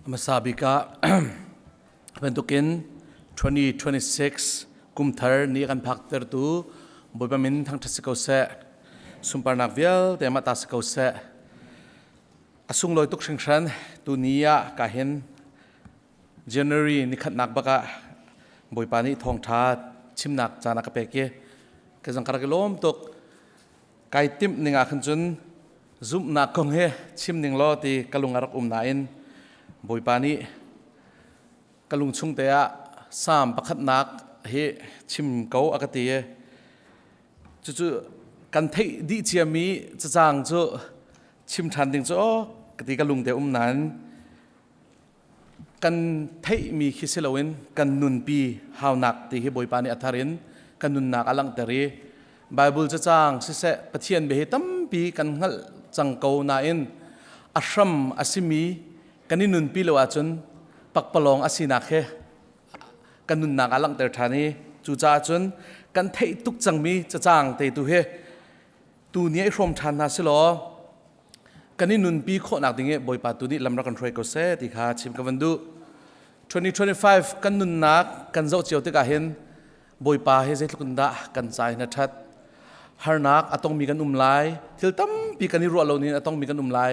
Hmasa bik ah bantukin 2026 kumthar ni kan phaktertu Bawipa min thangṭhat si ko seh. Sunparnak vialte amah ta si ko seh. A sunglawi tuk hringhran tuni ah ka hin January nikhatnak bak ah Bawipa nih thawngṭha chimnak caan a ka pek i ka zang ka rak i lawm tuk. Kai timh ning ah khan cun zumhnak kong hi chim ning law ti ka lung a rak um nain Bawipa nih ka lung chung te ah Psalm pakhatnak hi chim ko a ka ti i cucu kan theih dih ciami cacang cu chim ṭhan ding cu aw ka ti ka lung te um nain kan theihmi khi si loin kan nunpi haunak ti hi Bawipa nih a thar in kan nunnak a langhter i Bible cacang siseh Pathian bia hi tampi kan hngalh cang ko nain a hram a simi kan i nunpi lo ahcun pakpalawng a sinak he kan nunnak a langhter ṭhan i cucaah cun kan theih tuk cangmi cacang te tu hi tu ni i hrawm ṭhan hna silaw kan i nunpi khawhnak ding i Bawipa tu nih lam rak kan hruai ko seh ti kha chim ka van duh. 2025 kan nunnak kan zoh cio tikah hin Bawipa hi zeitluk in dah kan cai na ṭhat. Harnak a tongmi kan um lai, thil tampi kan i ruah lo nin a tongmi kan um lai.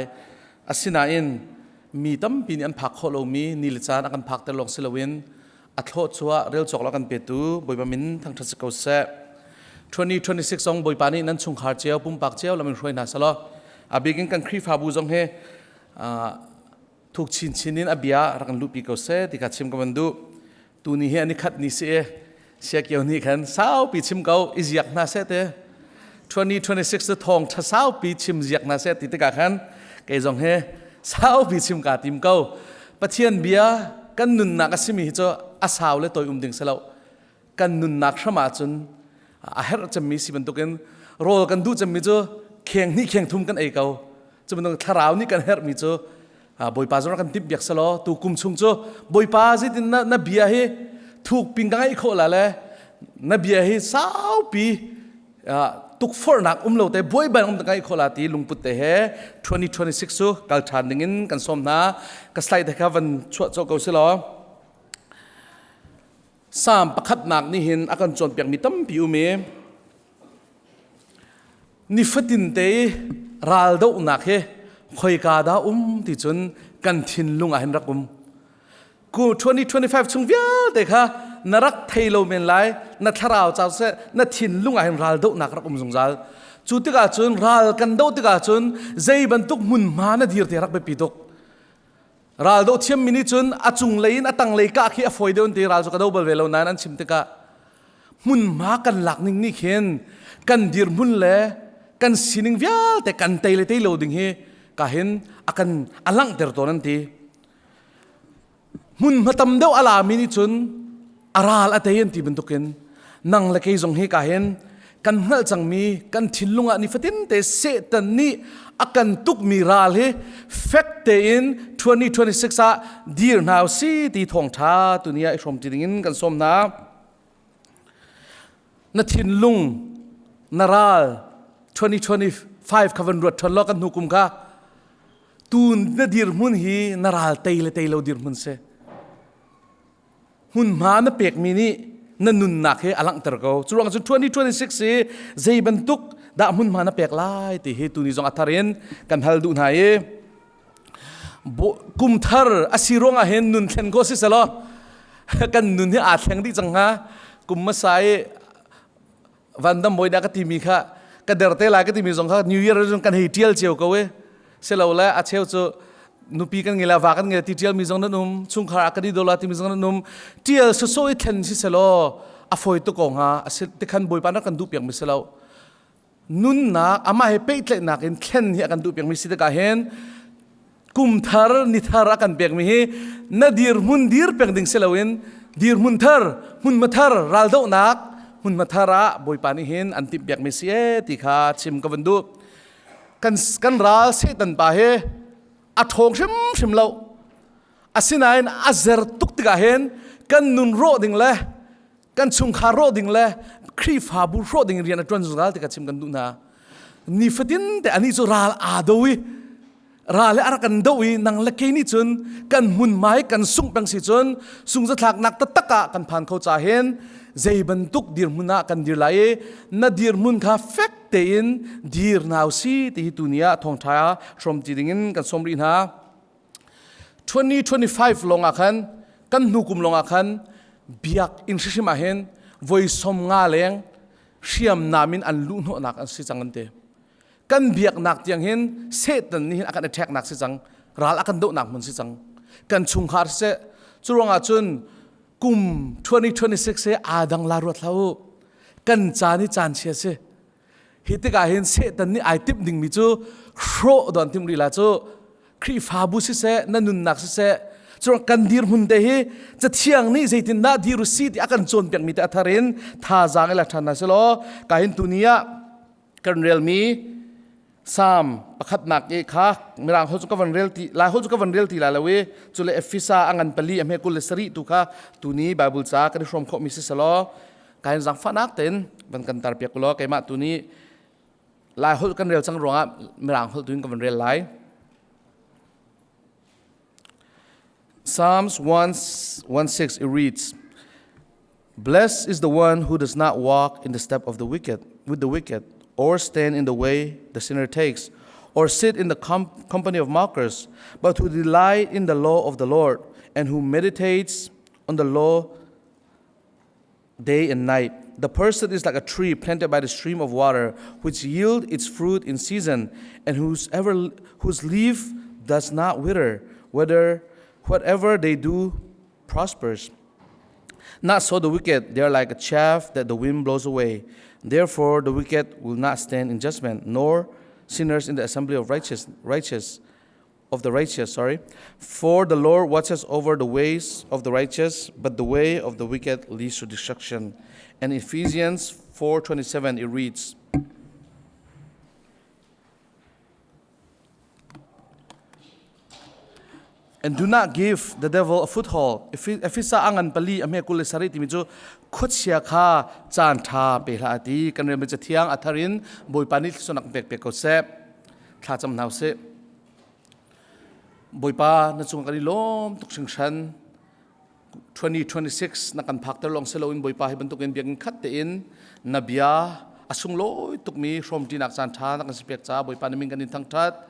Asinain mi tampi nih an phak khawh lomi ni le caan a kan phakter lawng si loin a thlawhchuah rel cawk lo kan petu Bawipa min thangṭhat si ko seh. 2026 zong Bawipa nih nan chungkhar cio pumpak cio lam in hruai hna selaw a bik in kan Khrihfabu zong hi thuk chinchin in a bia rak kan luhpi ko seh ti kha chim ka van duh. Tuni hi an i khat ni si i siakio nih khan saupi chim ko i ziak hna seh te 2026 cu thawng ṭha saupi chim ziak hna seh ti tikah khan kei zong hi saupi chim kaa tim ko. Pathian bia kan nunnak a simi hi cu a sau le toi um ding si lo. Kan nunnak hram ahcun a herh cemmi si bantukin rawl kan duh cemmi cu kheng hnih kheng thum kan ei ko. Cu bantuk thlarau nih kan herhmi cu Bawipa zong kan timh biak selaw tu kum chung cu Bawipa zeitin na, na bia hi thuk ping ka ngaih khawh la le na bia hi saupi tukforhnak um lo te buaibai um ngai khola ti lungput te he 2026 cu kal ṭhan ding in kan sawm hna ka slide te kha van chuah cawh ko si law Psalm pakhatnak nih hin a kan cawnpiak mi tampi um i nifatin te ral dohnak hi khoika dah um ti cun kan thinlung ah hin rak um Ku 2025 chung vialte kha na rak thei lo men lai na thlarau ca seh na thinlung ah hin ral dohnak rak um zungzal cu tikah cun ral kan doh tikah cun zei bantuk hmunhma na dir te rak biapi tuk ral doh thiam mi nih cun a cung lei in a tang lei kah khi a fawi deuh ti ral cu ka do bal ve lo nain an chim tikah hmunhma kan lak ning nih khin kan dirhmun le kan sining vialte kan tei le tei lo ding hi ka hin a kan a langhter tawn an ti Hmunhma tam deuh a lami nih cun a ral a tei an ti bantukin nang le kei zong hi ka hin kan hngalh cangmi kan thinlung ah nifatin te Satan nih a kan tukmi ral hi fek tein 2026 ah dir hna si ti thawngṭha tuni ah i hrawm ti dingin kan sawm hna. Na thinlung na ral 2025 kha van ruat ṭhan law kan hnu kum kha Tu na dirhmun hi na ral tei le tei lo dirhmun si. Hmunhma na pekmi nih na nunnak hi a langhter ko. Cu ruang cun 2026 hi zei bantuk dah hmunhma na pek lai ti hi tuni zong a thar in kan hal duh hna i kum thar a si ruangah hin nun thlen ko si selaw kan nun hi aa thleng dih cang hnga kum hmasa i vandam bawi dah ka timi kha ka der te lai ka timi zong kha new year zong kan hei tial cio ko e silo le a cheu cu nupi kan ngei la va kan ngei ti tial mi zong nan um chungkhar a kan i dola timi zong nan um tial soso i thlen si selo a foi tu ko nga tikhan bawipa na kan duh piak mi silo nunnak amah he pehtlaihnak in thlen hi a kan duh piak mi si tikah hin kum thar ni thar a kan pek mi hi na dirhmun dir peng ding si loin dirhmun thar hmunhma thar raldohnak hmunhma thar ah bawipa nih hin an timh piak mi si e ti kha chim ka van duh kan kan ral satan pa hi a ṭhawng hrimhrim lo asinain a zer tuk tikah hin kan nun rawh ding le kan chungkhar rawh ding le Khrihfabu hrawh ding rian a ṭuan zungzal ti kha chim kan duh hna. Nifatin te anih cu ral aa do i Ra le a rak kan doh i nang le kei nih cun kan hmunhma hi kan sungh peng si cun sungzathlaknak taktak ah kan phan kho ca hin zei bantuk dirhmun ah kan dir lai i na dirhmun kha fek tein dir hna si ti hi tuni ah thawngṭha hrawmti dingin kan sawm rih hna. 2025 lawng ah khan kan hnu kum lawng ah khan biak inn hrimhrim ah hin voi som nga leng hriamnam in an luhhnawhnak an si cang an ti. Kan biaknak tiang hin Satan nih hin a kan attack nak si cang, ral a kan dohnak hmun si cang. Kan chungkhar siseh, cu ruangah cun kum 2026 he aa dang la ruat hlah u. Kan caan hi caan chia si. Hi tikah hin Satan nih ai timh dingmi cu hrawh don timh rih la cu Khrihfabu siseh na nunnak siseh cu kan dirhmun te hi cathiang nih zeitindah dir u si ti a kan cawnpiakmi te a thar in thazaang i la ṭhan hna selaw ka hin tuni ah kan relmi Psalm pakhatnak i kha mirang holh cu ka van rel ti lai holh cu ka van rel ti lai lo i cu le Efesa a ngan pali a hme 27 tu kha tuni Bible ca kan i hrawm khawhmi si selaw kain zangfahnak tein van kan tar piak ulaw keimah tu nih lai holh kan rel cang ruangah mirang holh tu in ka van rel lai Psalms 1, 1 6 it reads Blessed is the one who does not walk in the step of the wicked with the wicked or stand in the way the sinner takes or sit in the com- company of mockers but who delight in the law of the Lord and who meditates on the law day and night. The person is like a tree planted by the stream of water, which yield its fruit in season, and whose, ever, whose leaf does not wither, whether whatever they do prospers. Not so the wicked, they are like a chaff that the wind blows away. Therefore, the wicked will not stand in judgment, nor sinners in the assembly of righteous, righteous of the righteous, sorry. For the Lord watches over the ways of the righteous, but the way of the wicked leads to destruction. And Ephesians 4:27 it reads, And do not give the devil a foothold. Efesa angan pali a hme kul le sarih timi cu khuachia kha caan ṭha pe hlah ti kan rel mi cathiang a thar in Bawipa nih thluachuahnak pek pek ko seh. Thla cam hna usih. Bawipa na cung kan i lawm tuk hringhran. 2026 na kan phakter lawng si loin Bawipa hi bantukin biakinn khat tein na bia a sunglawi tukmi hrawmṭinak caan ṭha na kan si pek caah Bawipa na min kan in thangṭhat.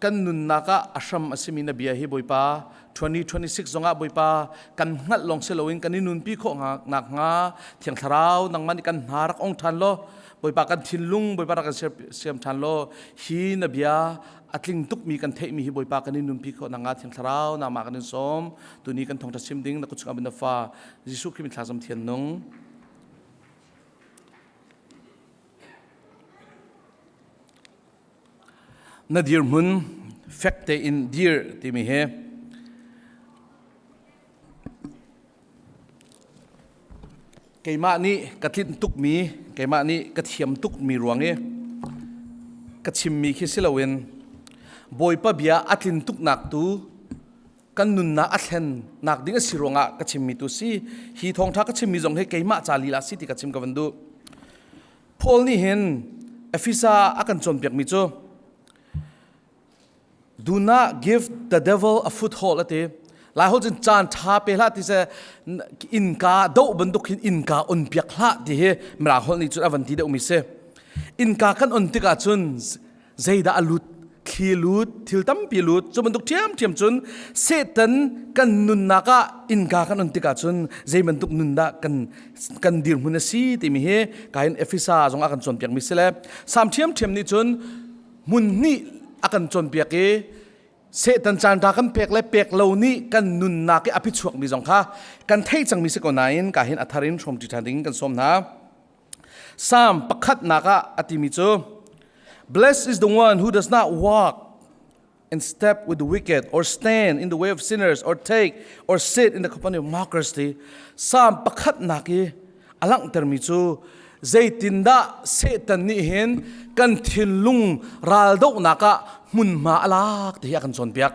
Kan nunnak ah a hram a simi na bia hi Bawipa 2026 zongah Bawipa kan hngalh lawng si loin kan i nunpi khawh nakhnga Thiang Thlarau nangmah nih kan hna rak ong ṭhan law Bawipa kan thinlung Bawipa rak kan siam ṭhan law hi na bia a tling tukmi kan theihmi hi Bawipa kan in nunpi khawh nakhnga Thiang Thlarau nangmah kan in sawm tuni kan thawngṭha chim ding na kut chungah na fa Jesuh Khrih min thlacam thian nung na dirhmun fek tein dir timi hi Keimah nih ka tlinh tukmi, keimah nih ka thiam tukmi ruang i ka chimmi khi si loin Bawipa bia a tlin tuknak tu kan nunnak a thlennak ding a si ruangah ka chimmi tu si. Hi thawngṭha ka chimmi zong hi keimah ca lila si ti ka chim ka van duh. Paul nih hin Efesa a kan cawnpiakmi cu Do not give the devil a foothold a ti. Lai holh cun caan ṭha pe hlah ti seh innka doh bantuk hin innka on piak hlah ti hi mirang holh nih cun a van ti deuhmi si. Innka kan on tikah cun zeidah a lut thli lut thil tampi lut cu bantuk ṭhiamṭhiam cun Satan kan nunnak ah innka kan on tikah cun zei bantuk nun dah kan kan dirhmun a si timi hi kain Efesa zong a kan cawnpiakmi si le Sam ṭhiamṭhiam nih cun hmun hnih a kan cawnpiak i Satan caan ṭha kan pek le pek lo nih kan nunnak i a phichuakmi zong kha kan theih cangmi si ko nain ka hin a thar in hrawmṭi ṭhan ding kan sawm hna. Psalm pakhatnak ah a timi cu Blessed is the one who does not walk and step with the wicked or stand in the way of sinners or take or sit in the company of mockers ti Psalm pakhatnak i a langhtermi cu zeitindah Satan nih hin kan thinlung raldohnak ah hmunhma a lak ti hi a kan cawnpiak.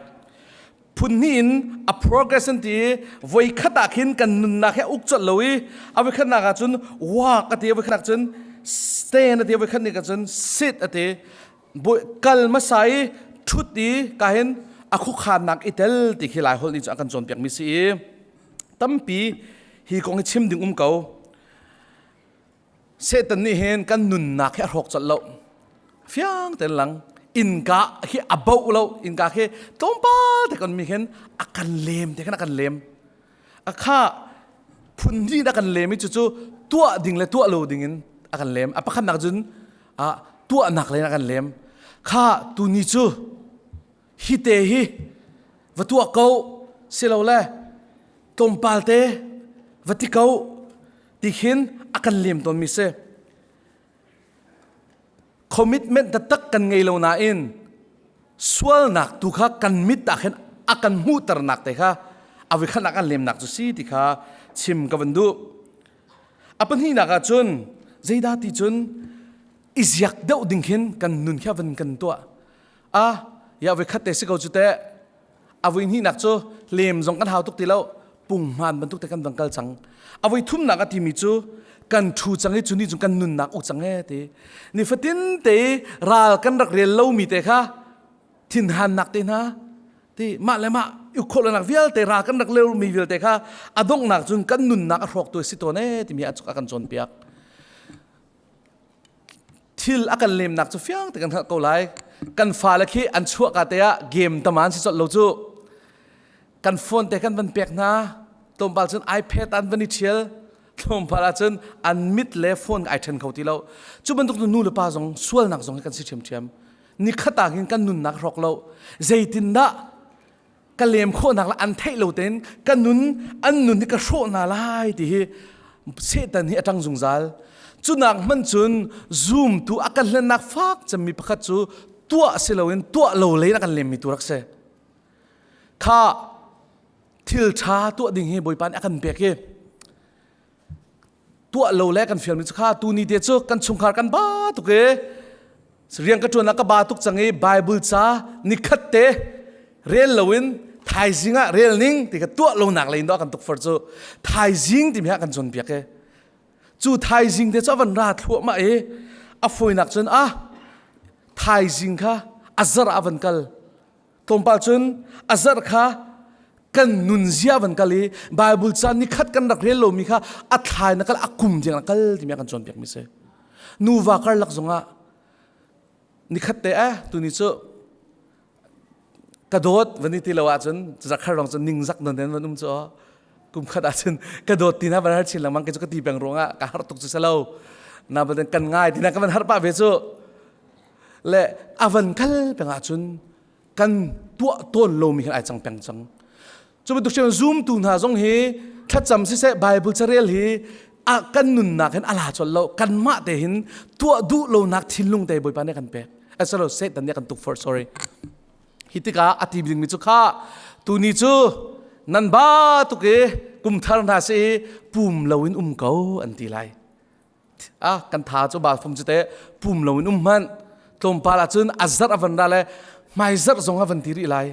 Phun hnih in a progress an ti i voi khat ah khin kan nunnak hi a uk colh lo i a voi khatnak ah cun walk a ti a voi khatnak cun stand a ti a voi khat nih cun sit a ti kal hmasa i Ṭhut i kahin a khuakhannak i tel ti khi Lai holh nih cun a kan cawnpiakmi si i tampi hi kong hi chim ding um ko. Satan nih hin kan nunnak hi a hrawk colh lo. Fiang tein lang. Innka hi a boh lo. Innka khi tlawmpal te kan mi khin a kan lem te khan a kan lem. A kha phun hnih a kan lem i cucu tuah ding le tuah lo ding in a kan lem. A pakhatnak cun a tuahnak len a kan lem. Kha tuni cu hi te hi va tuah ko silole tlawmpal te va ti ko ti khin a kan lem tawnmi si. Commitment taktak kan ngei lo nain sualnak tu kha kan mit ah khin a kan hmuhternak te kha a vikhat ah kan lemnak cu si ti kha chim ka van duh. A pahnihnak ah cun zeidah ti cun i ziak deuh ding khin kan nun kha van kan tuah. A ya vikhat te si ko cu teh a voi hnihnak cu lem zong kan hau tuk ti lo punghman bantuk te kan vang kal cang a voi thumnak a timi cu kan thu cang i cu ni cu kan nunnak uk cang e ti nifatin te ral kan rak rel lomi te kha thinhannak te hna ti mah le mah ukkhawhlonak vialte ral kan rak leumi vialte kha a donghnak cun kan nunnak a hrawk tu si tawn e timi a kan cawnpiak Thil a kan lemnak cu fiang te kan hngalh ko lai. Kan fale khi an chuah ka te ah game taman si colh lo cu. Kan phone te kan van pek hna. Tlawmpal cun iPad an van i ṭhial. Tlawmpal ahcun an mit le phone ai ṭhen kho ti lo. Cu bantuk nu le pa zong sualnak zong hi kan si ṭhiamṭhiam. Nikhat ah hin kan nunnak hrawk lo. Zeitindah ka lem khawhnak le an theih lo tein ka nun an nun hi ka hrawh hna lai ti hi Satan hi a ṭang zungzal. Cunak hmanh cun zumtu a kan hlennak fak cemmi pakhat cu tuah si loin tuah lo lei in a kan lemmi tu rak si. Kha thil ṭha tuah ding hi Bawipa nih a kan pek i tuah lo le kan fialmi cu kha tu ni te cu kan chungkhar kan ba tuk i rian ka ṭuan ah ka ba tuk cang i Bible ca nikhat te rel loin thaizing ah rel ning ti kha tuah lonak lei in kan tukfor cu thaizing timi ah kan cawnpiak i cu thaizing te cu a van ra thluahmah i a fawinak cun ah thaizing kha a zarh ah van kal Tlawmpal cun a zarh kha kan nunzia van kal i Bible ca nikhat kan rak rel lomi kha a thlai na kal a kum tiang na kal timi a kan cawnpiakmi si. Nuva karlak zongah nikhat te eh tuni cu ka dawt van i ti lo ahcun zakhar rong cu ningzak non ten van um cu kum khat ahcun ka dawt ti na van har chin lengmang ke cu ka ti peng ruangah ka har tuk cu selo na ban kan ngai ti na ka van har pah ve cu Le a van kal peng ahcun kan tuah tawn lomi khan ai cang peng cang. Cu bantuk hrim zumtu hna zong hi thlacam siseh Bible carel hi a kan nunnak hin a la colh lo kanmah te hin tuah duh lonak thinlung te Bawipa nih a kan pek. Asalo Satan nih a kan tukforh sorry. Hi tikah a ti dingmi cu kha tuni cu nan ba tuk i kumthar hna si i pum loin um ko an ti lai. Ah kan tha cu ba fum cu te pum lo in um hmanh tlawmpal ahcun a zarh a van ra le hmai zarh zong a van ti rih lai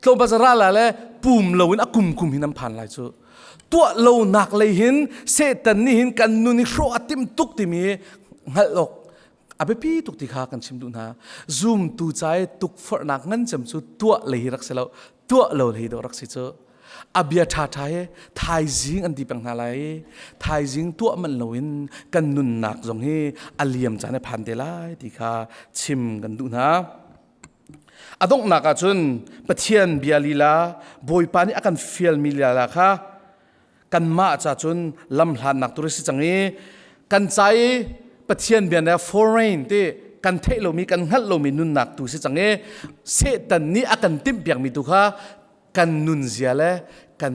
tlawmpal ra la le pum lo in a kum kum hin an phan lai cu tuah lo nak lei hin Satan nih hin kan nun i hrawh a timh tuk timi hngalh awk a biapi tuk ti kha kan chim duh hna zumtu ca i tukforhnak ngan cem cu tuah lei hi rak si lo tuah lo lei dawh rak si cu A bia ṭhaṭha he thaizing an ti peng hna lai i thaizing tuah manh loin kan nunnak zong hi a liam caan a phan te lai ti kha chim kan duh hna. A donghnak ah cun Pathian bia lila Bawipa nih a kan fialmi lila kha kanmah ca cun lamhlannak tur a si cang i kan ca i Pathian bia nih foreign ti kan theih lomi kan hngalh lomi nunnak tu si cang i Satan nih a kan timhpiakmi tu kha kan nunzia le kan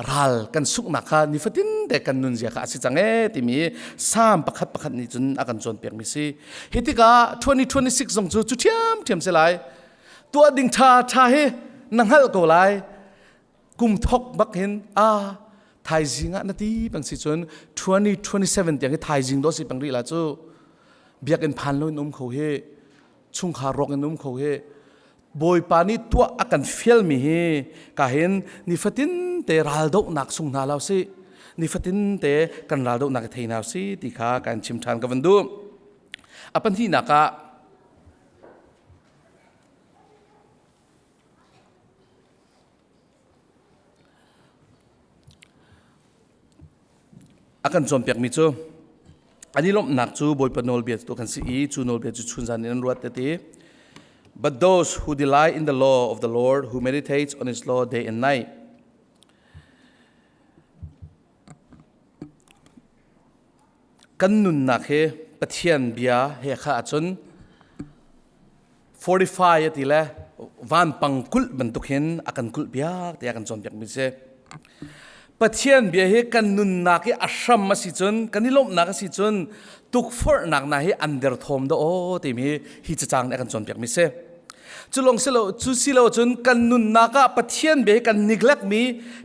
ral kan sunghnak kha nifatin te kan nunzia kha a si cang ee timi Psalm pakhat pakhat nih cun a kan cawnpiakmi si. Hi tikah 2026 zong cu cu ṭhiamṭhiam si lai. Tuah ding ṭha ṭha hi na hngalh ko lai. Kum thok bak hin a thaizing ah na ti bang si cun 2027 tiang hi thaizing do si peng rih la cu biakinn phan lo in um kho hi chungkhar rawk in um kho hi Bawipa nih tuah a kan fialmi hi ka hin nifatin te raldohnak sung hna lo si nifatin te kan raldohnak i thei hna si ti kha kan chim ṭhan ka van duh. A pahnihnak ah A kan cawnpiakmi cu an i lawmhnak cu Bawipa nawlbia tu kan si i cu nawlbia cu chunzan in an ruat te. But those who delight in the law of the Lord, who meditates on his law day and night. Kan nunnak hi Pathian bia he kha ahcun fortify a ti le vanpang kulh bantuk hin a kan kulh piak tiah kan cawnpiak mi si. Pathian bia hi kan nunnak i a hram a si cun kan i lawmhnak a si cun tukforhnak na hi an derthawm dah aw timi hi cacang nih a kan cawnpiak mi si. Cu lawng si lo cu si lo cun kan nunnak ah Pathian bia hi kan neglect mi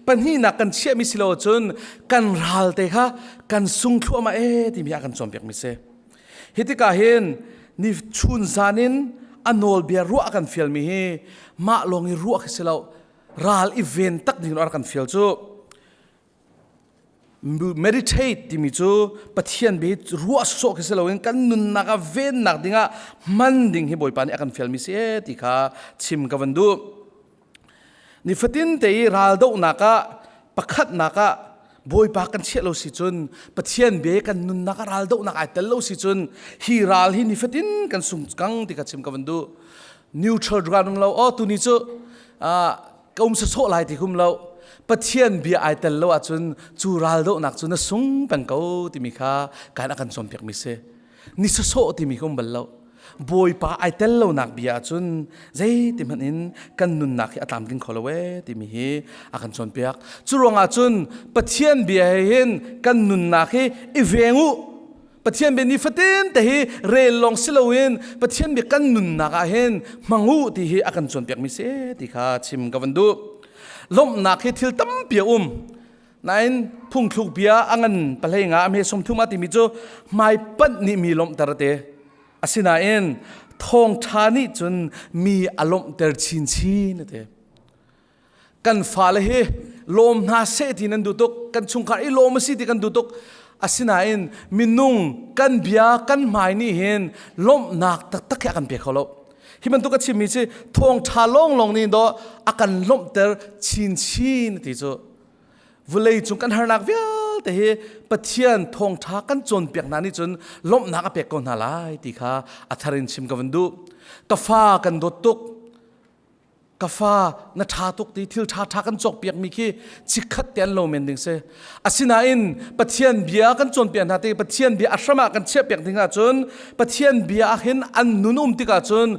pahnihnak kan chiah mi si lo cun kan ral te kha kan sung thluahmah e timi a kan cawnpiak mi si. Hi tikah hin ni chun zan in a nawlbia ruah kan fialmi hi mah lawng i ruah khi si lo ral i ven tak ding in kan fial cu meditate timi cu Pathian bia ruah sawh khi si loin kan nunnak ah vennak dingah hman ding hi Bawipa nih a kan fialmi si e ti kha chim ka van duh. Nifatin te i raldohnak ah pakhatnak ah Bawipa kan chiah lo si cun Pathian bia kan nunnak ah raldohnak ai tel lo si cun hi ral hi nifatin kan sung kang ti kha chim ka van duh. Neutral ground um lo oh tuni cu ka um sawsawh lai ti hum lo Pathian bia ai tel lo ahcun cu raldohnak cu na sung peng ko timi kha kan a kan cawnpiak mi si. Ni sawsawh timi ka um bal lo. Bawipa ai tel lonak bia ahcun zeiti hmanh in kan nunnak hi a tlamtling kho lo ee timi hi a kan cawnpiak. Cu ruangah cun Pathian bia he hin kan nunnak hi i veng u. Pathian bia nifatin te hi rel lawng si loin Pathian bia kan nunnak ah hin hmang u ti hi a kan cawnpiak mi si ti kha chim ka van duh. Lawmhnak hi thil tampi a um. Nain phungthluk bia a ngan pahlei nga a hme sumthum a timi cu hmaipanh nih mi lawmhter a ti. Asinain thawngṭha nih cun mi a lawmhter chinchin a ti. Kan fale hi lawm hna seh ti nan duh tuk, kan chungkhar i lawm a si ti kan duh tuk. Asinain minung kan bia kan hmai nih hin lawmhnak taktak hi a kan pe kho lo. Hi bantuk a chimmi cu thawngṭha lawnglawng nih dawh a kan lawmhter chinchin ti cu. Vawlei cung kan harnak vialte hi Pathian thawngṭha kan cawnpiak hna nih cun lawmhnak a pek ko hna lai ti kha a thar in chim ka van duh. Ka fa kan dawt tuk. Ka fa na ṭha tuk ti thil ṭha ṭha kan cawkpiak mi khi chikkhat te an lo men ding si. Asinain Pathian bia kan cawnpiak hna tik Pathian bia a hram ah kan chiahpiak ding ahcun Pathian bia ah hin an nun um tik ahcun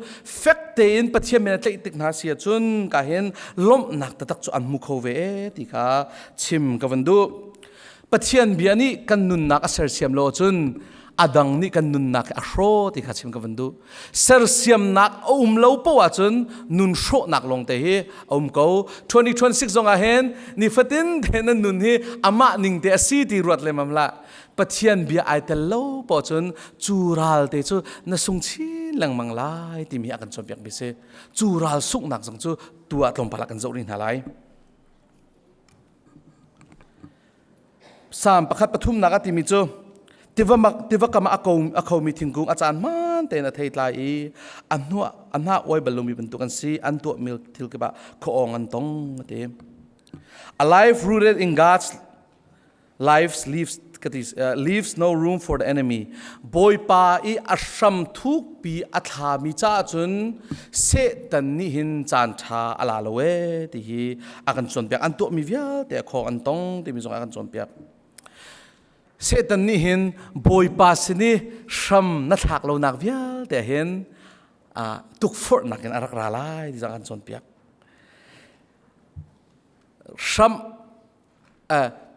fek tein Pathian min a tlaih tik hna si ahcun ka hin lawmhnak taktak cu an hmu kho ve ti kha chim ka van duh. Pathian bia nih kan nunnak a sersiam lo ahcun a dang nih kan nunnak hi a hraw ti kha chim ka van duh. Sersiamnak a um lo poah ahcun nun hrawhnak lawng te hi a um ko. 2026 zong ah hin nifatin te nan nun hi amah ning te a si ti ruat lemmam hlah. Pathian bia ai tel lo poah cun cu ral te cu na sung chin lengmang lai timi a kan cawnpiak mi si. Cu ral sunghnak zong cu tu ah tlawmpal ah kan zoh rih hna lai. Psalm pakhat pathumnak a timi cu tiva mak tiva kam ah a khomi thingkung a caan hmaan tein a thei tlai i a hnuah a hnah uai bal lomi bantuk an si an tuahmi thil kip ah khuaawng an tong a ti. A life rooted in God's lives leaves leaves no room for the enemy bawipa i a hram thukpi a thlami caah cun satan nih hin caan ṭha a la lo ee ti hi a kan cawnpiak an tuahmi vialte a khawng an tong timi zong a kan cawnpiak satan nih hin bawipa sin i hram na thlak lonak vialte hin tukforhnak in a rak ra lai ti zong a kan cawnpiak hram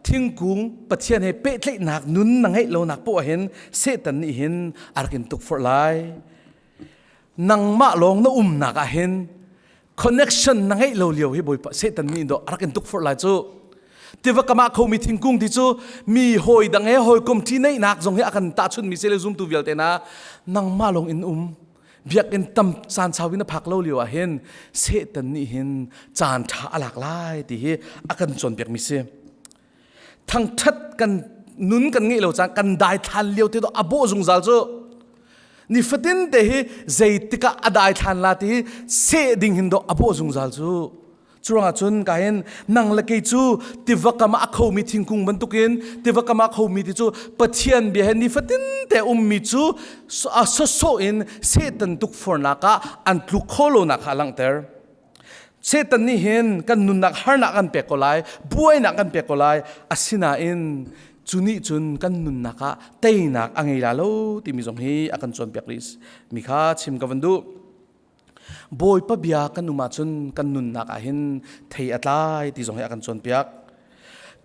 thingkung Pathian he pehtlaihnak nun na ngeih lonak poah hin Satan nih hin a rak in tukforh lai. Nangmah lawng na umnak ah hin connection na ngeih lo lio hi Bawipa Satan nih do a rak in tukforh lai cu. Tiva kamah khomi thingkung ti cu mi hawi dang he hawikom ṭi neihnak zong hi a kan tahchunmi si le zumtu vialte na nangmah lawng in um biakinn tam caan sau in a phak lo lio ah hin Satan nih hin caan ṭha a lak lai ti hi a kan cawnpiak mi si. Thangṭhat kan nun kan ngeih lo caan kan daithlan lio te a bawh zungzal cu nifatin te hi zeitikah a daithlan la ti hi seh ding hin do a bawh zungzal cu. Curuangah cun ka hin nang le kei cu tiva kam ah a khomi thingkung bantukin tiva kam ah a khomi ti cu Pathian bia he nifatin te ummi cu a sawsawh in Satan tukforhnak ah an tluk kho lonak kha a langhter. Satan nih hin kan nunnak harnak kan pek ko lai, buainak kan pek ko lai. Asinain cu nih cun kan nunnak ah teinak a ngei la lo timi zong hi a kan cawnpiak rih mi kha chim ka van duh. Bawipa bia kan um ahcun kan nunnak ah hin thei a tlai ti zong hi a kan cawnpiak.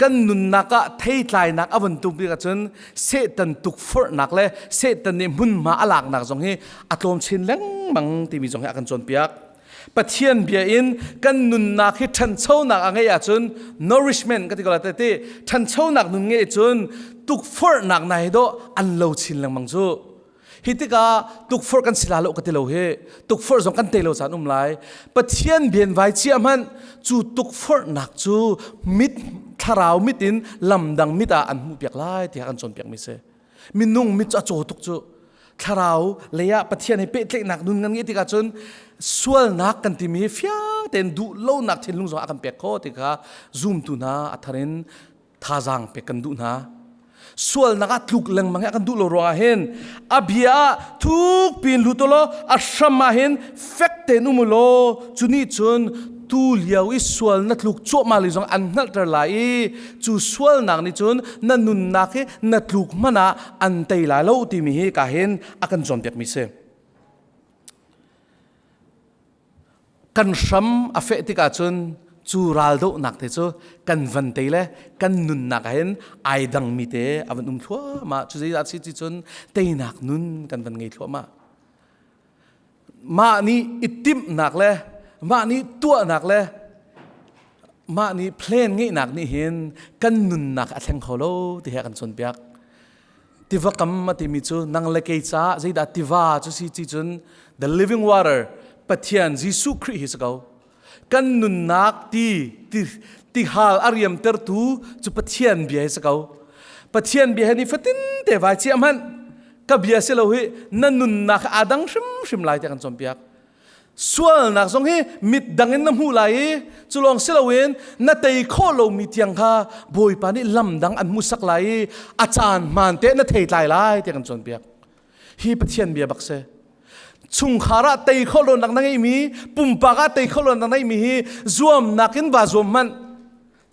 Kan nunnak ah theitlainak a van tum bik ahcun Satan tukforhnak le Satan nih hmunhma a laknak zong hi a tlawm chin lengmang timi zong hi a kan cawnpiak. Pathian bia in kan nunnak hi ṭhanchonak a ngeih ahcun nourishment ka ti ko lai ti ṭhanchonak nun ngeih cun tukforhnak nai dawh an lo chin lengmang cu. Hi tikah tukforh kan si la lo ka ti lo hi. Tukforh zong kan tei lo caan um lai. Pathian bian vai chia hmanh cu tukforhnak cu mit thlarau mit in lamdang mit ah an hmuh piak lai tiah kan cawnpiak mi si. Minung mit cu a caw tuk cu. Thlarau lei ah Pathian he pehtlaihnak nun ngan ngeih tikah cun sualnak kan timi hi fiang tein duh lonak thinlung zong a kan pek kho ti kha zumtu hna a thar in thazaang pek kan duh hna sualnak ah tluk lengmang hi a kan duh lo ruangah hin a bia ah thuk pin lut law a hram ah hin fek tein um law cu nih cun tu lio i sual na tluk cuahmah li zong an hngalhter lai i cu sualnak nih cun na nunnak hi na tluk hmanh ah an tei lai lo timi hi ka hin a kan cawnpiak mi si. Kan hram a feh tikah cun cu raldohnak te cu kan van te le kan nunnak ah hin ai dangmi te a van um thluahmah. Cu zeidah si ti cun teinak nun kan van ngei thluahmah. Mah nih i timhnak le mah nih tuahnak le mah nih plan ngeihnak nih hin kan nunnak a thleng kho lo ti he a kan cawnpiak. Tiva kam a timi cu nang le kei caah zeidah tiva cu si ci cun the living water Pathian Jesuh Khrih hi si ko. Kan nunnak ti ti tihal a riamtertu cu Pathian bia hi si ko. Pathian bia he ni fatin te vai chia hmanh ka bia si lo hi na nunnak aa dang hrimhrim lai tiah kan cawnpiak. Sualnak zong hi mit dang in na hmuh lai i cu lawng si loin na tei khawh lomi tiang kha Bawipa nih lam dang an hmuhsak lai i a caan hmaan te na thei tlai lai tiah kan cawnpiak. Hi Pathian bia bak si. Chungkhar ah tei khawh lonak na ngeihmi, pumpak ah tei khawh lonak na ngeihmi hi zuamnak in vaa zuam hmanh.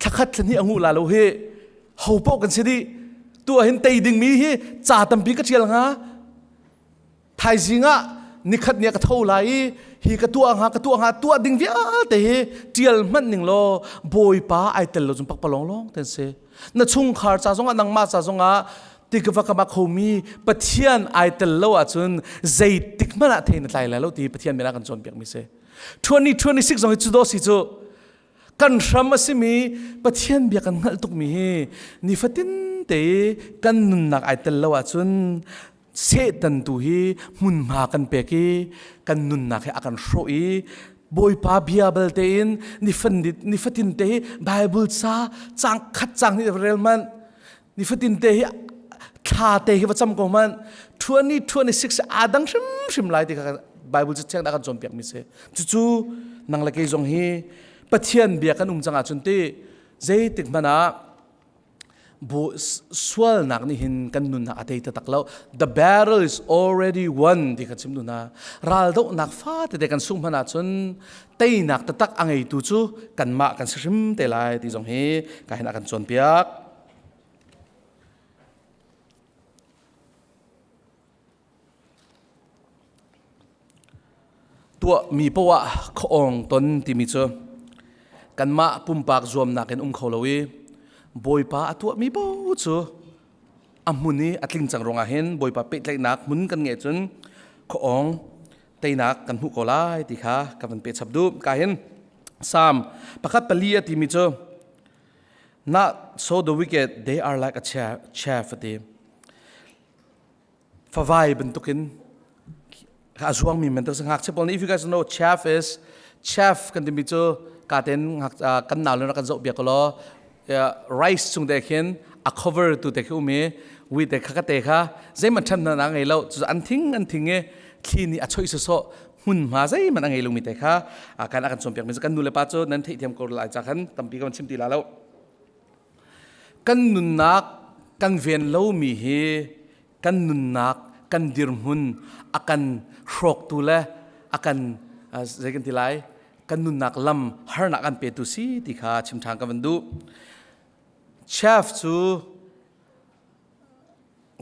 Thlakhat thlan hi a nguh la lo hi. Ho paoh kan si dih. Tu ah hin tei dingmi hi ca tampi ka ṭial hnga. Thaizing ah nikhat ni ah ka tho lai i hi ka tuah hnga ka tuah hnga tuah ding vialte hi ṭial hmanh ning law Bawipa ai tel lo cun pakpalawng lawng ten si. Na chungkhar ca zongah nangmah ca zongah tikva kama khomi Pathian ai tel lo ahcun zeitik hmanh ah thei na tlai lai lo ti Pathian bia kan cawnpiak mi si. 2026 zong hi cu dawh si cu kan hram a simi Pathian bia kan hngalh tukmi hi nifatin te kan nunnak ai tel lo ahcun Satan tu hi hmunhma kan pek i kan nunnak hi a kan hrawh i Bawipa bia bal tein nifatin te hi Bible ca cang khat cang nih rel hmanh nifatin te hi thla te hi va cam ko hmanh 2026 aa dang hrimhrim lai ti kha Bible cu thiang dah kan cawnpiak mi si cucu nang le kei zong hi Pathian bia kan um cang ahcun ti zeitik hmanh ah Sualnak nih hin kan nunnak a tei taktak lo. The battle is already won ti kha chim duh hna. Raldohnak fa tete kan sungh hmanh ahcun teinak taktak a ngeitu cu kanmah kan si hrim te lai ti zong hi ka hin a kan cawnpiak. Tuahmi poah khuaawng ton timi cu kanmah pumpak zuamnak in um kho lo i Bawipa a tuahmi paoh cu a hmun i a tling cang ruangah hin Bawipa pehtlaihnak hmun kan ngeih cun khuaawng teinak kan hmuh ko lai ti kha ka van peh chap duh. Ka hin Psalm pakhat pali a timi cu Not so the wicked, they are like a chaff a ti. Favai bantukin a zuangmi bantuk si ngakchia pawl nih if you guys know chaff is chaff kan timi cu katen kan nau le kan zoh biak law rice chung te khin a cover tu te khi um i wi te kha ka te kha zeihmanh ṭhan na ngei lo cu an thing an thing i thli nih a choih sawsawh. Hmunhma zeihmanh a ngei lomi te kha kan a kan cawnpiak mi kan nu le pa cu nan theihthiam ko lai ca khan tampi kan chim ti la lo. Kan nunnak kan ven lomi hi kan nunnak kan dirhmun a kan hrawktu le a kan zei kan ti lai kan nunnak lam harnak kan petu si ti kha chim ṭhan ka van duh. Chef cu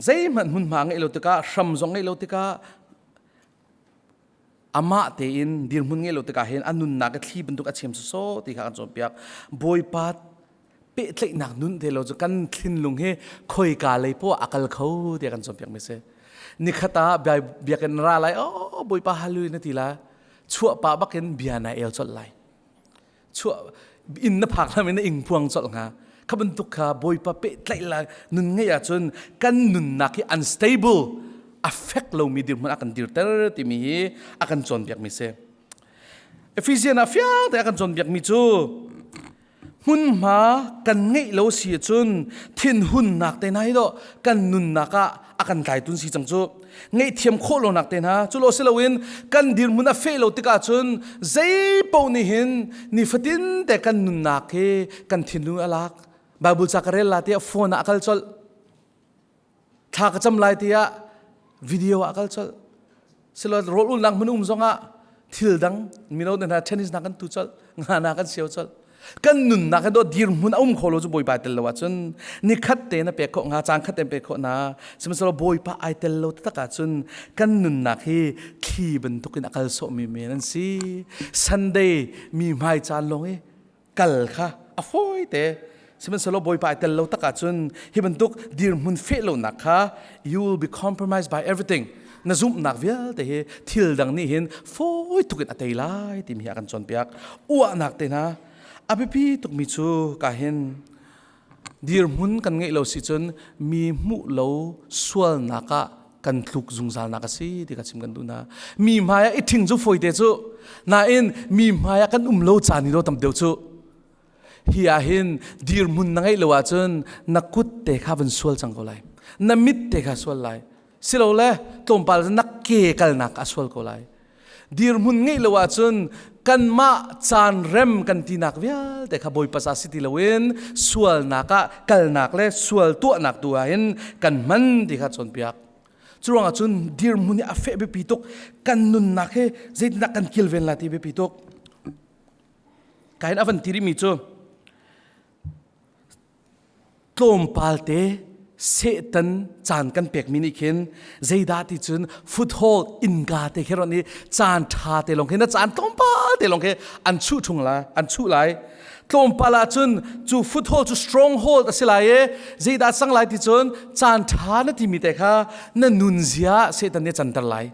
zeihmanh hmunhma ngeih lo tikah hram zong ngeih lo tikah amah tein dirhmun ngeih lo tikah hin a nunnak i thli bantuk a chem sawsawh ti kha kan cawnpiak. Bawipa pehtlaihnak nun te lo cu kan thinlung hi khoika lei poah a kal kho tiah kan cawnpiak mi si. Nikhat ah biakinn ra lai, oh Bawipa hallelujah na ti la, chuah pah bakin bia na el colh lai. Chuah inn na phak lam in na ing puang colh hnga. Kha bantuk kha Bawipa pehtlaih la nun ngeih ahcun kan nunnak hi unstable, a fek lomi dirhmun a kan dirter timi hi a kan cawnpiak mi si. Ephesian ah fiang te a kan cawnpiak mi cu hmunhma kan ngeih lo si ahcun thinhunnak te hna hi dawh kan nunnak ah a kan tlaitun si cang cu ngaihthiam khawh lonak te hna cu lo si loin kan dirhmun a feh lo tikah cun zei paoh nih hin nifatin te kan nunnak hi kan thinlung a lak Bible ca ka rel la tiah phone ah a kal colh thla ka cam lai tiah video ah a kal colh silo rawl ulnak hmun um zongah thil dang mino hna tennis na kan tu colh nga na kan sio colh kan nunnak he do dirhmun a um kho lo cu bawipa tel lo ahcun nikhat te na pek khawh nga caan khat te pek khawh na sihmanhsehlaw bawipa ai tel lo taktak ahcun kan nunnak hi thli bantukin a kal sawhmi men an si Sunday mi hmai caan lawng i kal kha a fawi te sihmanhsehlaw bawipa ai tel lo tak ahcun hi bantuk dirhmun feh lonak kha you will be compromised by everything na zumhnak vialte hi thil dang nih hin fawi tuk in a tei lai timi hi a kan cawnpiak uahnak te hna a biapi tukmi cu ka hin dirhmun kan ngeih lo si cun mi hmuh lo sualnak ah kan tluk zungzalnak a si ti ka chim kan duh hna mi hmai ah i ṭhing cu fawite cu nain mi hmai ah kan um lo caan hi do tam deuh cu hi ah hin dirhmun na ngeih lo ahcun na kut te kha van sual cang ko lai na mit te kha sual lai silole tlawmpal na ke kalnak a sual ko lai dirhmun ngeih lo ahcun kanmah caan rem kan tinak vialte kha Bawipa sa si ti loin sualnak ah kalnak le sual tuahnak tu ah hin kan hman ti kha cawnpiak curuangah cun dirhmun hi a feh biapi tuk kan nunnak hi zeitindah kan kilven lai ti biapi tuk kain a van ti rihmi cu tlawmpal te Satan caan kan pekmi nih khin zeidah ti cun foothold innka te khi ron i caan ṭha te lawng khi na caan tlawmpal te lawng khi an chuh ṭhung lai an chuh lai tlawmpal ah cun cu foothold cu stronghold a si lai i zeidah cang lai ti cun caan ṭha na timi te kha na nunzia Satan nih a canter lai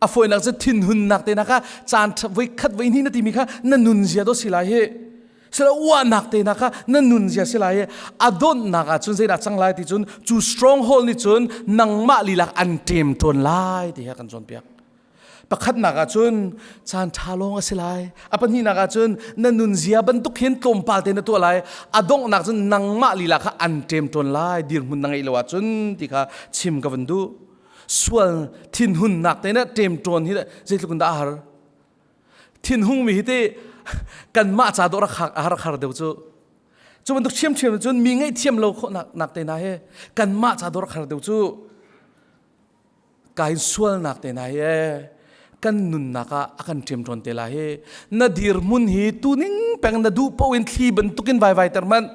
a fawinak cu thinhunnak te na kha caan voi khat voi hnih na timi kha na nunzia do si lai hi sila uahnak te na kha na nunzia si lai hi a donhnak ah cun zeidah cang lai ti cun cu stronghold nih cun nangmah lilak an ṭem ṭawn lai ti hi kan cawnpiak pakhatnak ah cun caan ṭha lawng a si lai a pahnihnak ah cun na nunzia bantuk hin tlawmpal te na tuah lai a donghnak cun nangmah lila kha an ṭem ṭawn lai dirhmun na ngeih lo ahcun ti kha chim ka van duh sual thinhunnak te na ṭemṭawn hi zeitluk in dah a har thinhung mi hi te kanmah ca dawh rak har har deuh cu cu bantuk ṭhiamṭhiam cun mi ngaihthiam lo khawhnak nak te na he kanmah ca dawh rak har deuh cu kain sualnak te na he kan nunnak ah a kan ṭemṭawn te la hi na dirhmun hi tuning peng na duh paoh in thli bantukin vai vai ter manh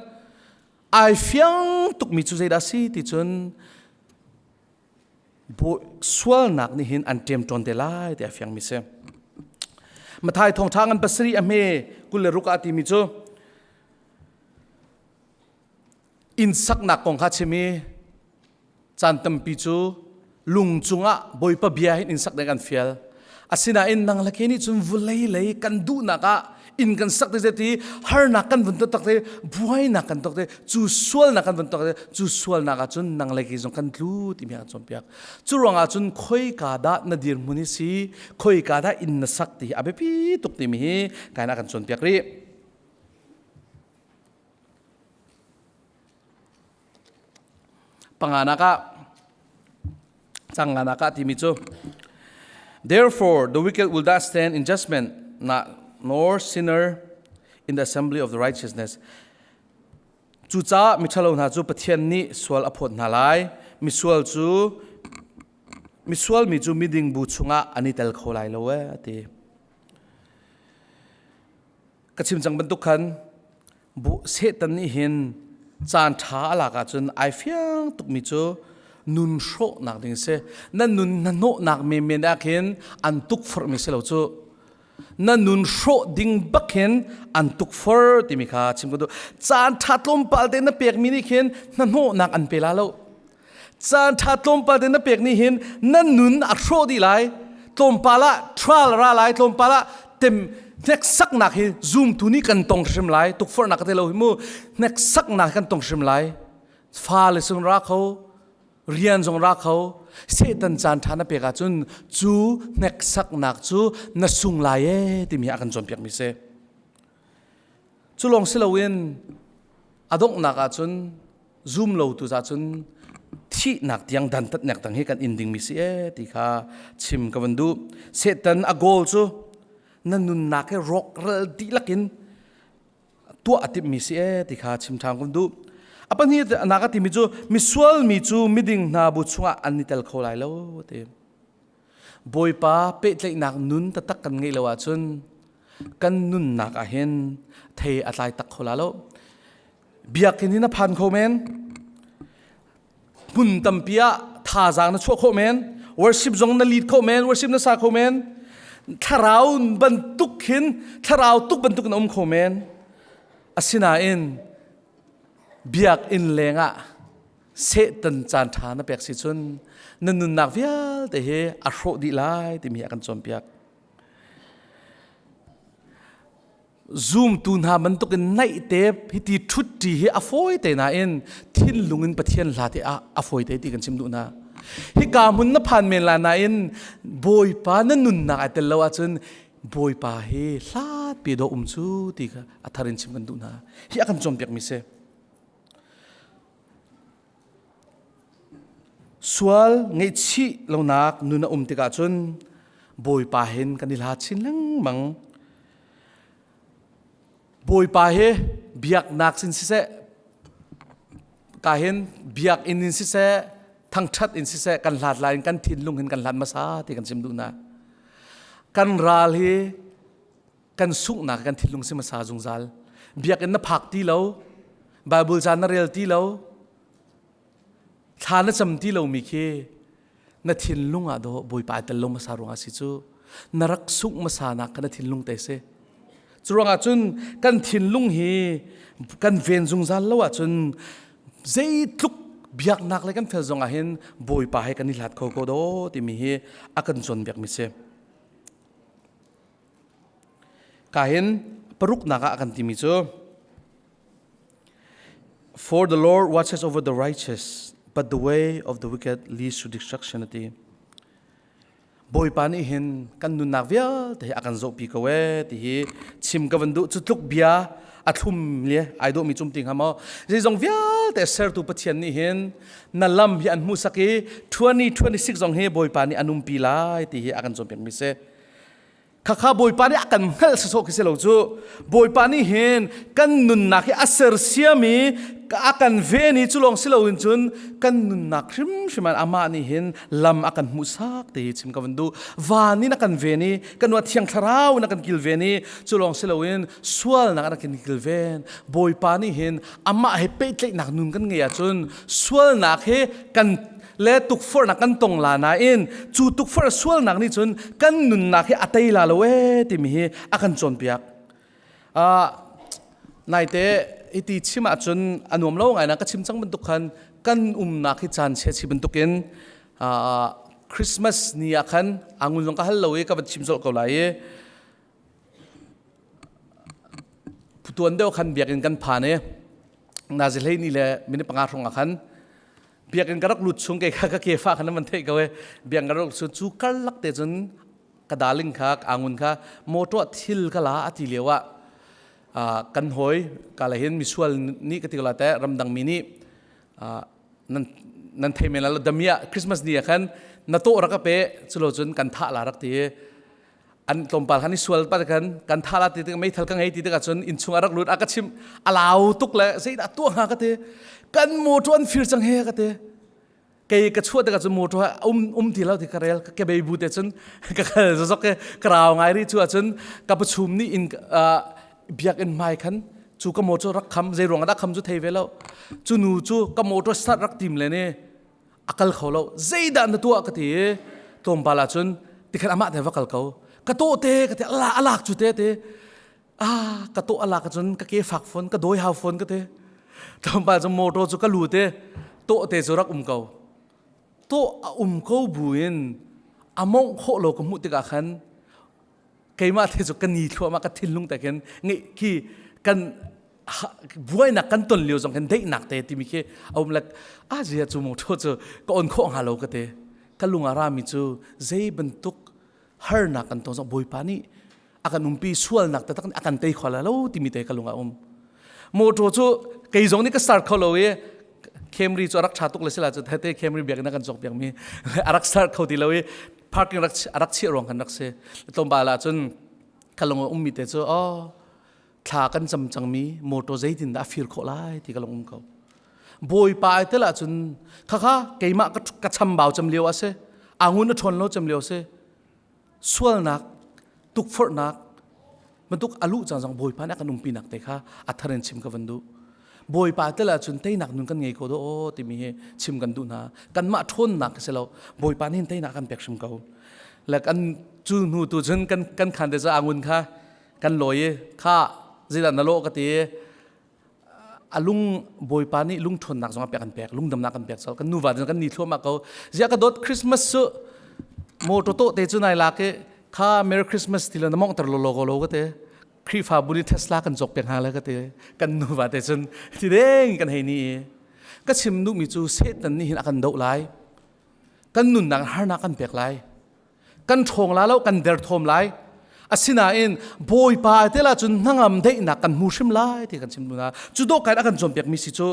ai fiang tukmi cu zeidah si ti cun Sualnak nih hin an ṭemṭawn te lai ti a fiangmi si. Mathai thawngṭha ngan pasarih a hme 26 ah timi cu inn saknak kong kha chim i caan tampi cu lung cungah Bawipa bia hin inn sak ding an fial. Asinain nang le kei nih cun vulei lei kan duhnak ah inn kan sak te ti harnak kan vun tok te buainak kan tok te cu sualnak kan vun tok te cu sualnak ah cun nang le kei zong kan tlu timi a cawnpiak cu ruangah cun khoika dah na dirhmun hi si khoika dah inn na sak ti hi a biapi tuk timi hi kain a kan cawnpiak rih panganak ah canganak ah timi cu. Therefore, the wicked will not stand in judgment, not, nor sinner in the assembly of the righteousness. Cucaah miṭhalo hna cu Pathian nih sual a phawt hna lai. Misual cu misual mi cu miding bu chungah an i tel kho lai lo ee, a ti. Ka chim cang bantuk khan bu Satan nih hin caan ṭha a lak ahcun ai fiang tukmi cu nun hrawhnak ding si. Na nun hnahnawhnak menmen ah khin an tukforhmi si lo cu. Na nun hrawh ding bak hin an tukforh timi kha chim ka duh. Caan ṭha tlawmpal te na pekmi nih khin hnahnawhnak an pe la lo. Caan ṭha tlawmpal te na pek nih hin na nun a hrawh dih lai. Tlawmpal ah trial ra lai, tlawmpal ah tem hneksaknak hi zumtu nih kan tong hrim lai. Tukforhnak ka te lo hi mu. Hneksaknak kan tong hrim lai. Fale sung ra kho, rian zong ra kho. Satan caan ṭha na pek ahcun cu hneksaknak cu na sung lai ee timi a kan cawnpiakmi si. Cu lawng si loin a donghnak ahcun zum lo tu za cun thihnak tiang dantatnak dang hi kan in dingmi si ee ti kha chim ka van duh. Satan a goal cu na nunnak hi rawkral dihlak in tuah a timhmi si ee ti kha chim ṭhan ka van duh. A pahnih nak a timi cu misual mi cu miding hna bu chungah an i tel kho lai lo ti. Bawipa pehtlaihnak nun taktak kan ngeih lo ahcun kan nunnak ah hin thei a tlai tak kho la lo. Biakinn hi na phan kho men. Hmun tampi ah thazaang na chuah khawh men. Worship zong na lead khawh men. Worship na sa kho men. Thlarau bantuk hin thlarau tuk bantuk in um kho men. Asinain biakinn lengah Satan caan ṭha na pek si cun na nunnak vialte hi a hrawh dih lai timi a kan cawnpiak. Zumtu hna bantukin naihte hiti ṭhutṭi hi a fawi te nain thinlung in Pathian hla te ah a fawi te ti kan chim duh hna. Hika hmun na phan men la nain Bawipa na nunnak ai tel lo ahcun Bawipa hi hlatpi dawh um cu ti kha a thar in chim kan duh hna. Hi a kan cawnpiakmi si. Sual ngaihchih lonak nun a um tikah cun Bawipa hin kan i hlat chin lengmang. Bawipa hi biaknak sin siseh, ka hin biakinn in siseh, thangṭhat in siseh kan hlat lai in kan thinlung hin kan hlat hmasa ti kan chim duh hna. Kan ral hi kan sunghnak kan thinlung si hmasa zungzal. Biakinn na phak ti lo, Bible ca na rel ti lo, thla na cam ti lomi khi na thinlung ah dawh Bawipa ai tel lo hmasa ruangah si cu na rak sungh hmasa nak kha na thinlung te si. Cu ruangah cun kan thinlung hi kan ven zungzal lo ahcun zeitluk biaknak le kan fel zong ah hin Bawipa he kan i hlat kho ko daw timi hi a kan cawnpiakmi si. Ka hin paruknak ah a kan timi cu For the Lord watches over the righteous, but the way of the wicked leads to destruction a ti. Bawipa nih hin kan nunnak vialte hi a kan zohpi ko ee ti hi chim ka van duh. Cu tluk bia a thlum le ai dawhmi cum ti hnga maw? Zeizong vialte sertu Pathian nih hin na lam hi an hmuhsak i 2026 zong hi Bawipa nih an umpi lai ti hi a kan cawnpiakmi si. Khakha Bawipa nih a kan hngalh sawsawh khi si lo cu. Bawipa nih hin kan nunnak hi a sersiam i a kan ven i cu lawng si loin cun kan nunnak hrimhrim ah amah nih hin lam a kan hmuhsak ti hi chim ka van duh. Van in a kan ven i kan nuah Thiang Thlarau in a kan kilven i cu lawng si loin sualnak a kan kilven. Bawipa nih hin amah he pehtlaihnak nun kan ngeih ahcun sualnak he kan le tukforhnak kan tong la nain cu tukforh sualnak nih cun kan nunnak hi a tei la lo ee timi hi a kan cawnpiak. Naite hiti chim ahcun a nuam lo ngai na ka chim cang bantuk khan kan umnak hi caan chia chi bantukin Christmas ni ah khan angun zong ka hal lo i ka van chim colh ko lai i tuan deuh khan biakinn kan phan i nazi hlei ni le minute panga hrawng ah khan Biakinn ka rak lut chung kei kha ka kefa kha nan van theih ko e. Biakinn ka rak lut chung cu karlak te cun ka darling kha angun kha motor thil ka la a ti lio ah kan hawi ka le hin misual nih ka ti ko la te ramdang mi nih nan Nan thei men la damia Christmas ni ah khan na to rak ka pe chulo cun kan thah la rak ti an tlawmpal khan i sual pa khan kan tha la ti tik meithal ka ngei ti tikah cun inn chung a rak lut a ka chim a lau tuk le zeidah tuah hnga ka ti kan motor an fir cang he ka ti kei ka chuah tikah cun motor um um ti lo ti ka rel ka kebei bu te cun ka khal zok ke ka rau ngai ri chu ahcun ka pachum nih in biakinn hmai khan cu ka motor rak kham zei ruang dah kham cu thei ve lo cu nu cu ka motor start rak tim le ne a kal kho lo zeidah na tuah ka ti i tlawmpal ahcun tikhan amah te va kal ko ka tawh te ka ti ala alak cu te te ah ka tawh alak ahcun ka ke fak fon ka dawi hau fon ka ti tlawmpal cu motor cu ka lu te tawh te cu rak um ko tawh a um ko bu in a mongh khawh lo ka hmuh tikah khan keimah te cu ka ni thluahmah ka thinlung te khin ngeih khi kan buainak kan ton lio zong khin daihnak te timi khi a um like a zia cu mo tho cu ka on khawh hnga lo ka te ka lung a rami cu zei bantuk harnak kan ton zong bawipa nih a kan umpi sualnak taktak nih a kan tei kho la lo timi te ka lung a um motor cu kei zong nih ka start kho lo i Camry cu a rak ṭha tuk le sila cu te Camry biakinn a kan cawk piak mi a rak start kho ti lo i parking rak a rak chiah ruang kan rak si tlawmpal ah cun ka lung ummi te cu oh thla kan cam cangmi motor zeitin dah a fir khawh lai ti ka lung um ko bawipa ai tel ahcun khakha keimah ka chambau cam lio a si angun a ṭhawn lo cam lio a si sualnak tukforhnak bantuk alu cang zong bawipa nih a kan umpinak te kha a thar in chim ka van duh bawipa tel ahcun teinak nun kan ngei ko do aw timi hi chim kan duh hna kanmah ṭhawnnak ka si lo bawipa nih teinak kan pek hrim ko le kan cu hnu tu cun kan kan khan te cu angun kha kan lawi i kha zeidah na lawh ka ti a lung bawipa nih lung ṭhawnnak zong a pek kan pek lungdamnak kan pek kan nuva kan ni thluahmah ko ziah ka dawt Christmas cu motor to te cu nai lak i kha Merry Christmas ti le na mongter lo lo ko lo ka te Khrihfabu nih Tesla kan cawk pek hna le ka te kan nuva te cun ti deng kan hei ni i ka chim duhmi cu Satan nih hin a kan doh lai kan nunnak harnak kan pek lai kan ṭhawng la lo kan derthawm lai asinain bawipa te la cun hnangam daihnak kan hmu hrim lai ti kan chim hna cu dawh kai a kan cawnpiak mi si cu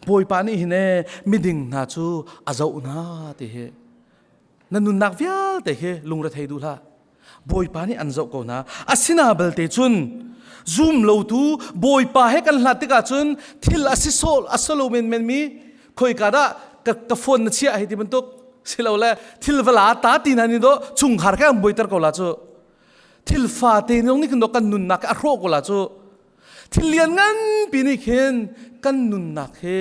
bawipa nih hin e miding hna cu a zoh hna ti hi na nunnak vialte hi lungrethei duh hlah bawipa nih an zoh ko hna asina belte cun zum lotu bawipa he kan hlat tikah cun thil a si sol a solo men men mi khoika dah ka, ka phone na chiah hei ti bantuk silole thil vala ta ti hna ni do chungkhar ke an buaiter ko la cu thil fa te nong nih khin do kan nunnak a hrawh ko la cu thil lian ngan pi nih khin kan nunnak hi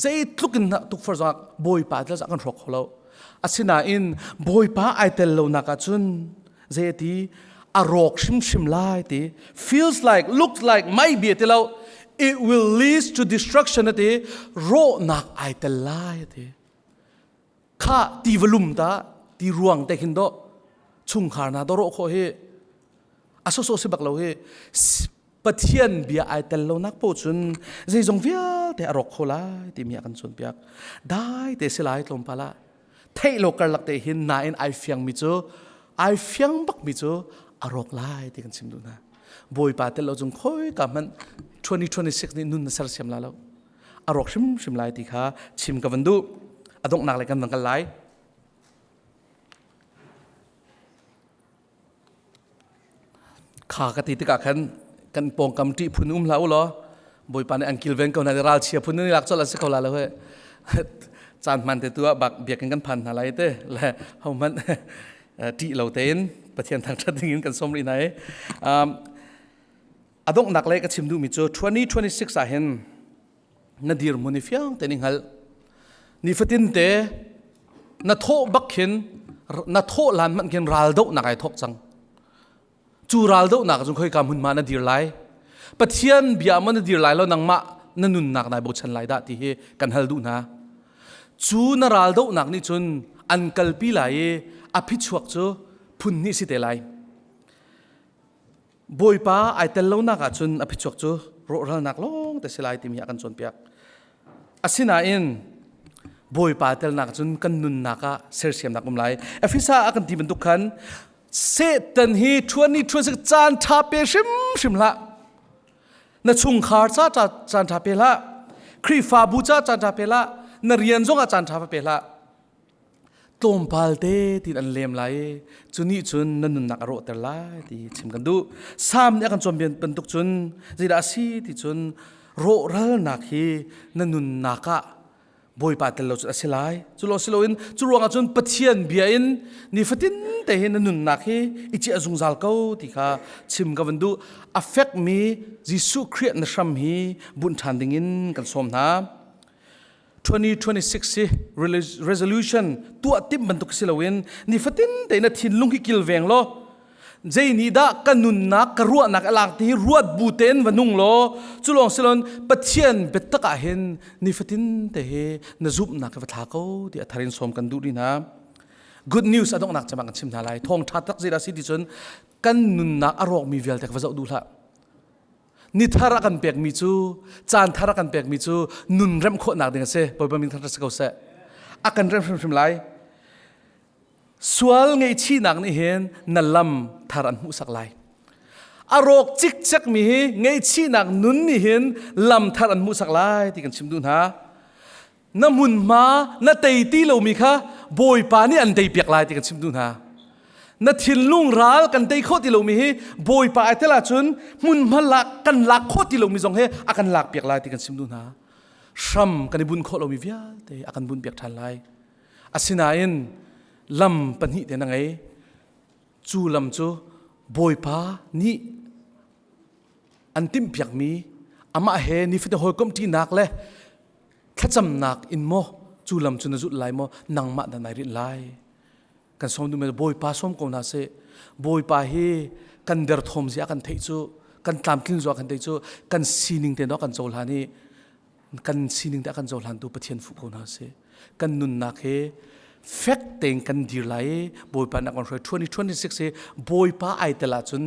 zeitluk in tukforh zongah bawipa tel kan hrawk kho lo asinain bawipa ai tel lo nak ah cun zei ti a rawk hrimhrim lai ti feels like looks like might be ti lo it will lead to destruction ati rawhnak ai tel lai ati kha ti valum ta ti ruang te khin do chungkhar na do rawh kho hi a so so si bak lo hi Pathian bia ai tel lo nak po cun zeizong vialte a rawk kho lai timi a kan cawnpiak dai te si lai tlawmpal ah theih lo karlak te hin nain ai fiang mi cu ai fiang bak mi cu a rawk lai ti kan chim duh hna bawipa tel lo cung khoi ka hmanh 2026 nih nun na sersiam la lo a rawk hrimhrim lai ti kha chim ka van duh a donghnak le kan van kal lai Kha ka ti tikah khan kan pawngkam ṭih phun um hlah u law Bawipa nih an kilven ko hna ralchia phun in lak colh an si ko la lo he caan hman te tu ah bak biakinn kan phan hna lai te le ho hmanh ṭih lo tein Pathian thangṭhat ding in kan sawm rih hna i a donghnak le ka chim duhmi cu 2026 ah hin na dirhmun i fiang tein i hngalh nifatin te na thawh bak khin na thawh lan hmanh khin ral dohnak ai thawk cang cu ral dohnak cun khoika hmun ma na dir lai pathian bia ma na dir lai lo nangmah na nunnak nai bochan lai dah ti hi kan hal duh hna cu na ral dohnak nih cun an kalpi lai i a phichuak cu phun hnih si te lai Bawipa ai tel lonak ahcun a phichuak cu rawhralnak lawng te si lai timi a kan cawnpiak. Asinain Bawipa telnak cun kan nunnak ah sersiamnak um lai. Efesa a kan ti bantuk khan Satan hi ṭhuan ni ṭhuan sik caan ṭha pe hrimhrim hlah. Na chungkhar ca caan ṭha pe hlah. Khrihfabu ca caan ṭha pe hlah. Na rian zong ah caan ṭha va pe hlah. Tlawmpal te tiin an lem lai i cu nih cun na nunnak a rawhter lai ti chim kan duh. Salm nih a kan cawnpiak bantuk cun zeidah a si ti cun rawhralnak hi na nunnak ah Bawipa tel lo cu a si lai. Cu lawng si loin cu ruangah cun Pathian bia in nifatin te hi na nunnak hi i ciah zungzal ko ti kha chim ka van duh. A fekmi Jesuh Khrih na hram hi bunh ṭhan dingin kan sawm hna. 2026 hi resolution tuah timh bantuk si loin nifatin te na thinlung hi kilveng law zei nih dah ka nunnak ka ruahnak a lak ti hi ruat bu tein va nung law cu lawng silon Pathian biatak ah hin nifatin te hi na zumhnak va thla ko ti a thar in sawm kan duh rih hna. Good news a donghnak cem ah kan chim hna lai. Thawngṭha tak zeidah si ti cun kan nunnak a rawkmi vialte ka va zoh duh hlah. Ni thar a kan pekmi cu, caan thar a kan pekmi cu nun remh khawhnak ding a si. Bawipa min thar si ko seh. A kan remh hrimhrim lai. Sual ngaihchihnak nih hin na lam thar an hmuhsak lai. A rawk cikcekmi hi ngaihchihnak nun nih hin lam thar an hmuhsak lai ti kan chim duh hna. Na hmunhma na tei ti lomi kha Bawipa nih an tei piak lai ti kan chim duh hna. Na thinlung ral kan tei khawh ti lomi hi Bawipa ai tel ahcun hmunhma lak kan lak khawh ti lomi zong hi a kan lak piak lai ti kan chim duh hna. Hram kan i bunh khawh lomi vialte a kan bunh piak ṭhan lai. Asinain lam pahnih te na ngei. Cu lam cu Bawipa nih an timhpiakmi amah he nifate hawikomhṭinak le thlacamnak in maw cu lam cu na zulh lai maw nangmah dah nai rinh lai. Kan sawm duhmi Bawipa sawm ko hna sih. Bawipa hi kan derthawm zia kan theih cu kan tlamtlin zua kan theih cu kan sining te kan cohlan i kan sining te a kan cohlantu Pathian fuh ko hna sih. Kan nunnak hi fek tein kan dir lai i Bawipa nak kan hruai 2026 hi Bawipa ai tel ahcun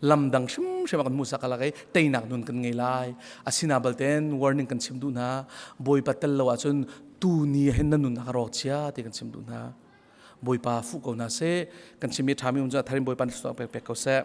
lam dang hrimhrim a kan hmuhsak alak i teinak nun kan ngei lai. Asina balten warning kan chim duh hna. Bawipa tel lo ahcun tu ni hin na nun a rawk chia ti kan chim duh hna. Bawipa fuh ko hna seh. Kan chimmi ṭhami um cu a tharin Bawipa nih pek pek ko seh.